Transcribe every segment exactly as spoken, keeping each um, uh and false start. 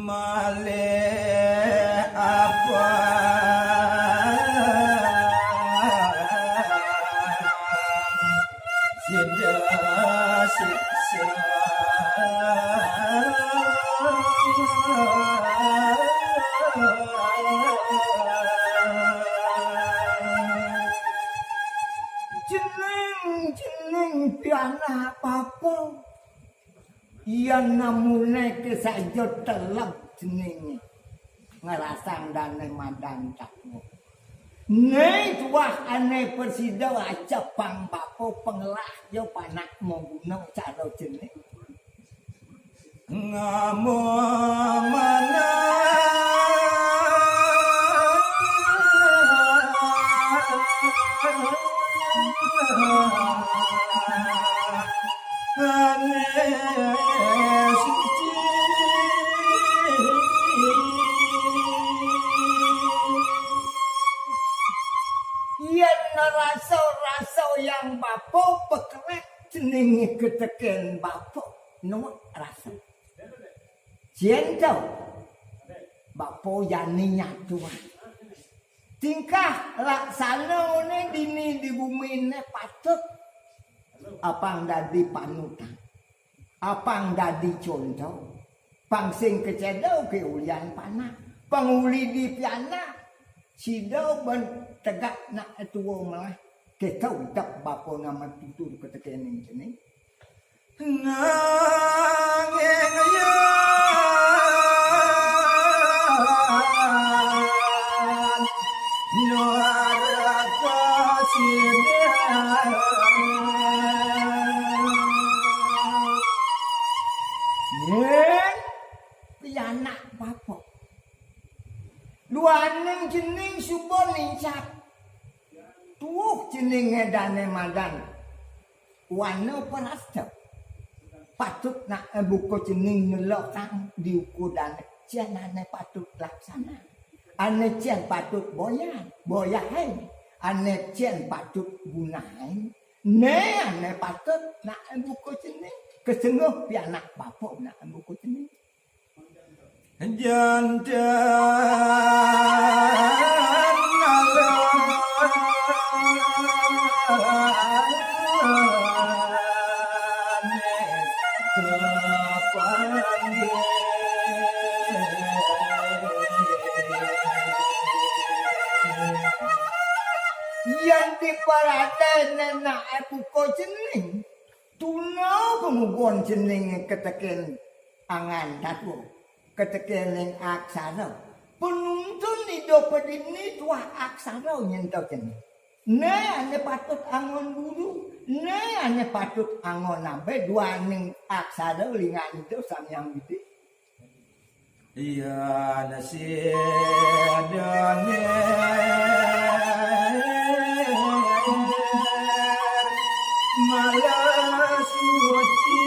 Malih apa sida siksa. Jeneng-jeneng pianak bapa. Yan namune kesaja teleb jenenge ngrasang dane madan tatwa. Ne tuah ane prasida aja pang bapa pengelah ya panak maguna cara jeneng. Ngamung manah. Ane suci. Yen rasa-rasa yang bapa pekerek jenenge keteken bapa nuwek rasa. Yen to bapa jani nyatuan. Tingkah laksana ngene dini di bumine patut apang dadi panutan, apang dadi conto, pang sing keceda ke ulian panak, pang uli di pianak, sida ben tegak nak tua melah, kita utak bapa nama tutur ketekening kene. Nanging yen naraka sida. Yen pianak bapa. Duaning jeneng suba nincap. Tuwuh jenenge dane madan. Wana parasta. Patut nak buka cening nelokang di uku dane. Cen ane patut laksana. Ane cen patut boyan, boyahin. Ane cen patut gunain. Ne ane patut nak buka cening. Kesengguh pianak bapa nak buka cening. Jantan alam kepanggih. Yang diparadai nenak buka cening. Tuna pemugon cening keteken angan tatwa. Ketekening aksara. Penuntun idup dini tuah aksara nyento cening. Ne ane patut angon guru, ne ane patut angon abe duaning aksara lingan idup Sang Hyang Widi. Iya nasida ne malah suci.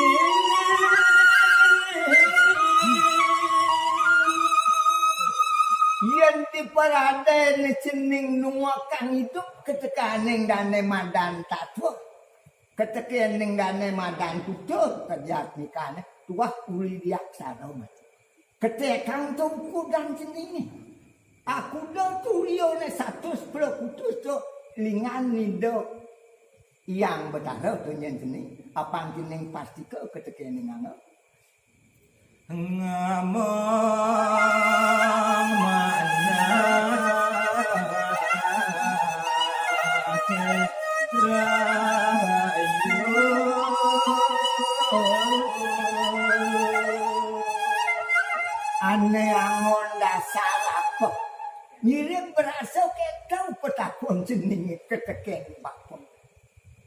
Yen diparadene cening nuwakang idup ketekaning dane madan tatwa, ketekening dane madan tutur kejatmikane tuah uli diaksara mati. Ketekang tungkudan ceninge. Akuda tulione satus puluh kutus to lingan nida Yang Betara to nyen cening. Apang cening pastika ketekening angga. Ngamang manah rahayu. Ane angon dasar apa? Ngiring berasa ketau petakon cening keteken bapa.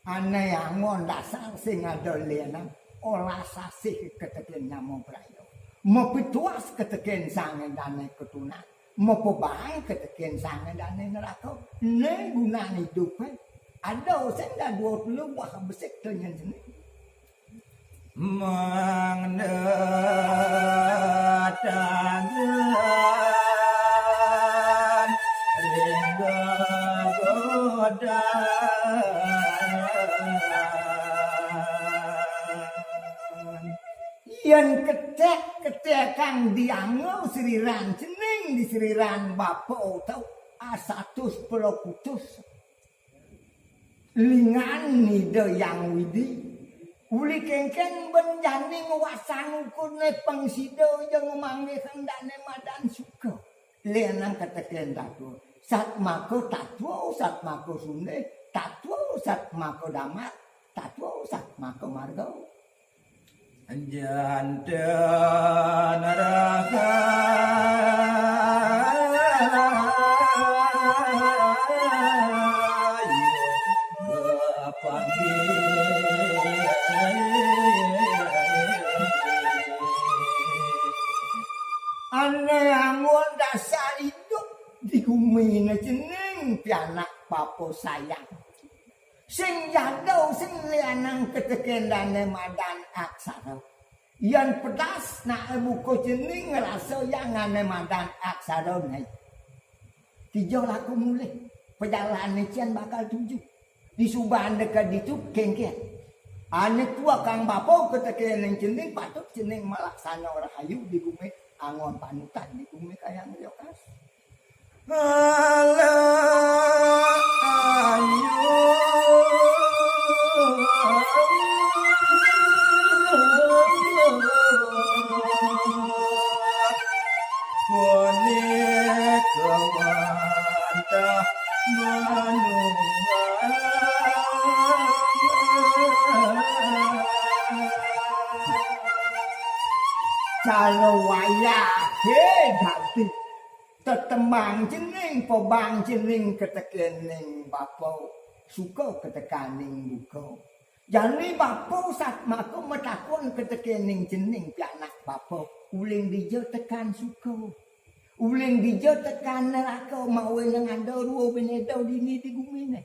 Ane angon dasar sing ada lianan, olah sasih keteken nyama braya. Mapituas keteken sange dane ketunan. Mapabaang keteken sange dane neraka. Ne gunane idupe. Ada sing da dua puluh buah besik tenyen seni. Mangda tagelan ring gegodan. Yén ketek-ketekang dianggo sriran cening di sriran bapa tau asatus pelo kutus. Lingan Ida Hyang Widhi. Uli kénkén ben jani ngwasang ukurné pang sida ja ngemanggih dane madan suka. Lénang ketekén tatwa. Satmaka tatwa, satmaka sundih, tatwa satmaka damar, tatwa satmaka marga. Janten rahayu kapanggih. Ané anggon dasar idup di guminé cening pianak bapa sayang. Sing jaga, sing lénang ketekén dane madan aksara. Yén pedas naé buka cening ngrasa yang ane madan aksara naé. Dija laku mulih, pejalané cén bakal tuju. Disubané ka ditu kénkén. Ané tua kang bapa ketekén cening patut cening malaksana rahayu di gumi anggon panutan di gumi kayang yokas. Ala ayu punika wantah manunggal. Calo wayahé dadi tetembang cening, pobang cening ketekéning bapa, suka ketekaning buka. Jani bapa satmaka matakon ketekéning cening pianak bapa, uling dija tekan suka. Uling dija tekan neraka, mawinan ada rua bineda dini di guminé.